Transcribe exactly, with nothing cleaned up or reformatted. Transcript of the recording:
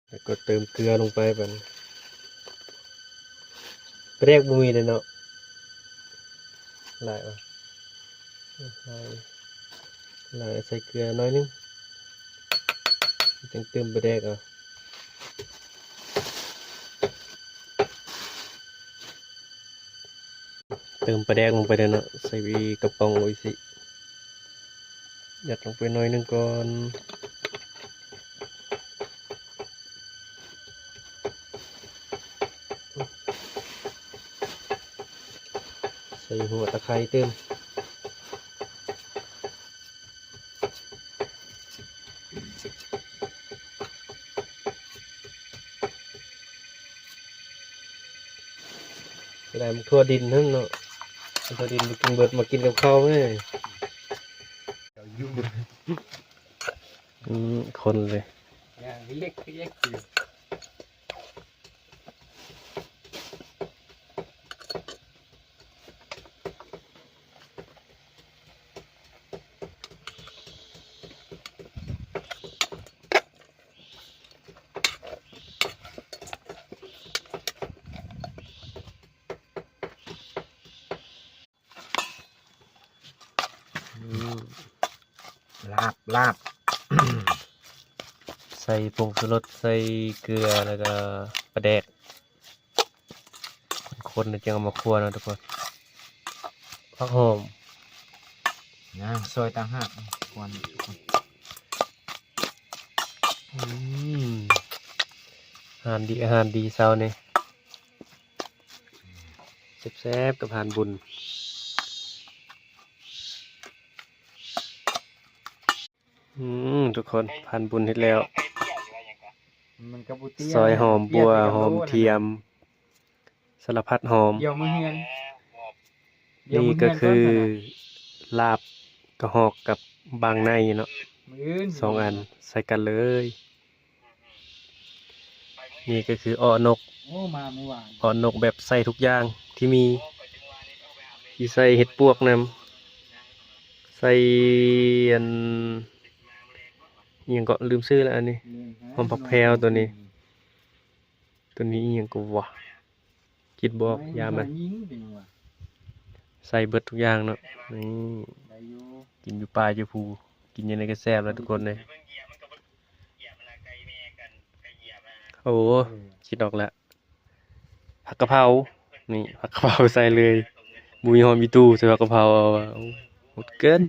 แล้วก็เติมเกลือลงไปบัดนี้ ปลาแดกบ่มีเลยเนาะ หลายอ่ะ หลาย หลาย ใส่เกลือน้อยนึง จั่งเติมปลาแดกเอา เติมปลาแดกลงไปเลยเนาะ ใส่กระป๋องโออิชิ ยัดลงไปหน่อยหนึ่งก่อน ใส่หัวตะไคร้เติม แหลมทั่วดินนั่นเนาะ ทั่วดินมากินเบิด มากินกับข้าวไหม อืม คนเลย อย่างเล็กเล็กอยู่ อืม ลาบ ลาบ ใส่ผงชูรส ใส่เกลือ แล้วก็ปลาแดก คนๆ แล้วจึงเอามาคั่วเนาะทุกคน ผักหอม นะ ซอยต่างหาก ควัน อืม อาหารดี อาหารดีเช้านี่ แซ่บๆ กับพานบุญ อืม ทุกคน พานบุญเฮ็ดแล้ว มันก็บ่เตี้ย ซอยหอมบัว เตี้ยแต่ก็ หอมเทียม สารพัดหอม เดี๋ยวมื้อเฮือน เดี๋ยวมื้อเฮือน นี่ก็คือ ก่อน ลาบกระหอกกับบางในเนาะ มื้ออื่น สองอันใส่กันเลย นี่ก็คืออ้อนก โอ้ มาเมื่อวาน อ้อนกแบบใส่ทุกอย่างที่มี ที่ใส่เห็ดปวกนำ ใส่อัน อิหยังก็ลืมชื่อแล้วอันนี้ หอมผักแพรวตัวนี้ ตัวนี้อิหยังก็วะ คิดบ่ออก ไม่ ยามัน ไม่ยิงเป็นหยังวะ ใส่เบิดทุกอย่างเนาะ นี่ ได้อยู่ กินอยู่ป่าอยู่ภู กินอยู่ในกระแซบแล้วทุกคนเลย โอ้ เออ คิดออกแล้ว ผักกะเพรา นี่ ผักกะเพราใส่เลย บ่มีหอมอีตู่ ใส่ผักกะเพราเอาอะ โอ้ หมดเกิน